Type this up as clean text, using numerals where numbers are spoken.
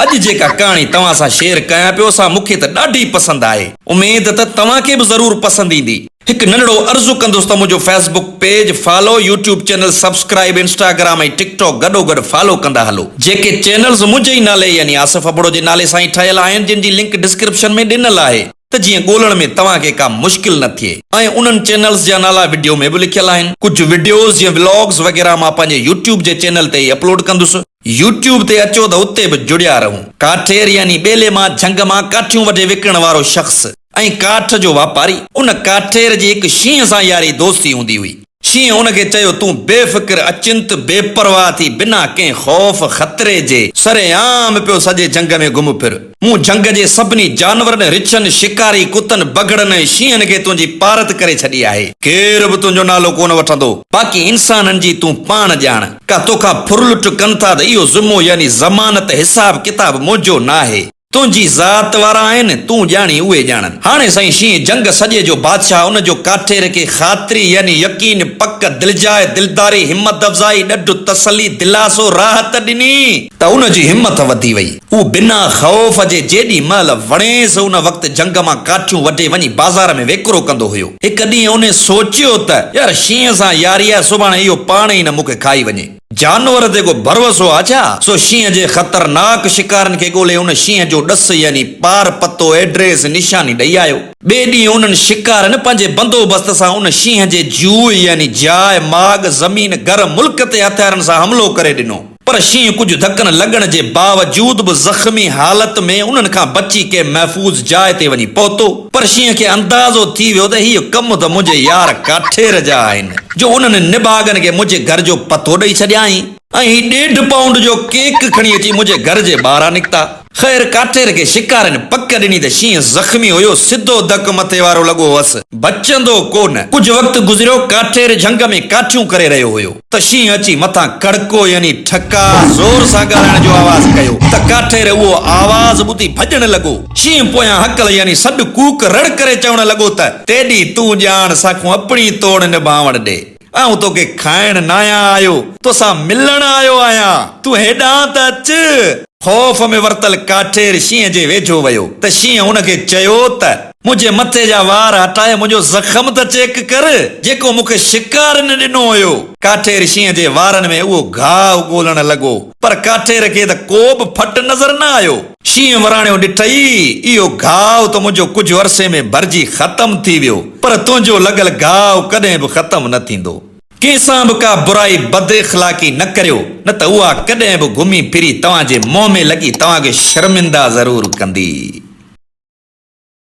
اڄ جيڪا ڪهاڻي توهان سان شيئر ڪيان پيو سا مون کي ته ڏاڍي پسند آهي. اميد ته توهان کي به ضرور پسند ايندي. هڪ ننڍڙو عرض ڪندس ته منهنجو Facebook page follow, YouTube channel subscribe, Instagram ۽ ٽڪ ٽاڪ گڏوگڏ فالو ڪندا هلو. جيڪي چينلز منهنجي ئي نالي يعني آصف ابڙو جي نالي سان ئي ٺهيل آهن جن جي لنڪ ڊسڪرپشن ۾ ڏنل آهي ته جيئن ڳولڻ ۾ توهان کي ڪا مشڪل نه ٿئي ۽ انهن چينلز جا نالا وڊيو ۾ به لکيل آهن. ڪجهه وڊيوز جيئن ولاگز وغيره مان پنهنجي يوٽيوب جي چينل تي ئي اپلوڊ ڪندس. يوٽيوب تي اچو ته اتي به جڙيا رهون. ڪاٺير يعني ٻيلي مان جهنگ مان ڪاٺيون وڍي وڪڻڻ وارو شخص ۽ ڪاٺ جو واپاري. ان ڪاٺير جي هڪ شينهن سان ياري دوستي هوندي هئي. شينهن ان کي چيو، تون بي فڪر، اچنت، بي پرواهه ٿي بنا ڪنهن خوف خطري جي سرعام پيو سڄي جهنگ ۾ گهم ڦر. مون جهنگ جي سڀني جانورن، رڇن، شڪاري ڪتن، بگهڙن ۽ شينهن کي تنهنجي پارت ڪري ڇڏي آهي. ڪير به تنهنجو نالو ڪونه وٺندو. باقي انسانن جي تون پاڻ ڄاڻ. ڪا توکان ڦرلٽ ڪن ٿا ته اهو ذمو يعني ضمانت، حساب ڪتاب منهنجو ناهي. تنهنجي ذات وارا آهن، تون ڄاڻين اهي ڄاڻن. هاڻي سائين شينهن جهنگ سڄي جو بادشاهه ان جو ڪاٺير کي خاطري يعني يقين، پڪ، دلجاء، دلداري، همت افزائي، ڏڍ، تسلي، دلاسو، راحت ڏني. ته ان جي همٿ وڌي وئي. هو بنا خوف جي جيڏي مهل وڻيس ان وقت جهنگ مان ڪاٺيون وڍي وڃي بازار ۾ ويڪرو ڪندو هيو. هڪ ڏينهن انهي سوچيو ته، يار شينهن سان ياري آهي سڀاڻي اهو پاڻ ئي نه مون کي کائي وڃي. جانور تي ڪو ڀروسو آ ڇا؟ سو شينهن جي خطرناڪ شڪارين کي ڳولي ان شينهن جو ڏس يعني پار پتو، ايڊريس، نشاني ڏئي آيو. ٻئي ڏينهن انهن شڪارين پنهنجي بندوبست سان ان شينهن جي جوء يعني جاء، ماڳ، زمين، گهر، ملڪ تي هٿيارن سان حملو ڪري ڏنو. پر شينهن ڪجهه ڌڪن لڳڻ جي باوجود به زخمي حالت ۾ انهن کان بچي ڪنهن محفوظ جاء تي وڃي پهتو. پر شينهن کي اندازو ٿي ويو ته هيء ڪم ته منهنجي يار ڪاٺير جا آهن، جو انهن نڀاڳن کي منهنجي گهر جو پتو ڏئي ڇڏيائين ۽ هي ڏيڍ پائونڊ جو ڪيڪ کڻي اچي منهنجي گهر جي ٻاهران نڪتا. خير ڪاٺير کي شڪارين پڪ ڏني ته شينهن زخمي هيو، سڌو ڌڪ مٿي وارو لڳو هئس، بچندو ڪو نه. ڪجهه وقت گذريو، ڪاٺير جهنگ ۾ ڪاٺيون ڪري رهيو هيو ته شينهن اچي مٿان ڪڙڪو يعني ٺڪاء زور سان ڳالهائڻ جو آواز ڪيو ته ڪاٺير اهو آواز ٻڌي ڀڄڻ لڳو. شينهن پويان هڪل يعني سڏ ڪوڪ رڙ ڪري چوڻ لڳو ته. تيڏي تون ڄاڻ ساکون اپڻي توڙ نڀاوڻ ڏي. آئون توکي کائڻ ناهيان آيو، توسان ملڻ آيو آهيان، تون هيڏانهن ته اچ. خوف ۾ ورتل ڪاٺير شينهن جي ويجهو ويو ته شينهن هن کي چيو ته. منهنجي مٿي جا وار هٽائي منهنجو زخم ته چيڪ ڪر، جيڪو مون کي شڪارين ڏنو هيو. ڪاٺير شينهن جي وارن ۾ اهو گهاء ڳولڻ لڳو، پر ڪاٺير کي ته ڪو به ڦٽ نظر نه آيو. شينهن وراڻيو، ڏٺئي، اهو گهاء ته منهنجو ڪجهه عرصي ۾ ڀرجي ختم ٿي ويو، پر تنهنجو لڳل گهاء ڪڏهن به ختم نه ٿيندو. ڪنهن سان به ڪا برائي بد اخلاقي نه ڪريو، نه ته اها ڪڏهن به گهمي ڦري توهان جي منهن ۾ لڳي توهان کي شرمنده ضرور ڪندي.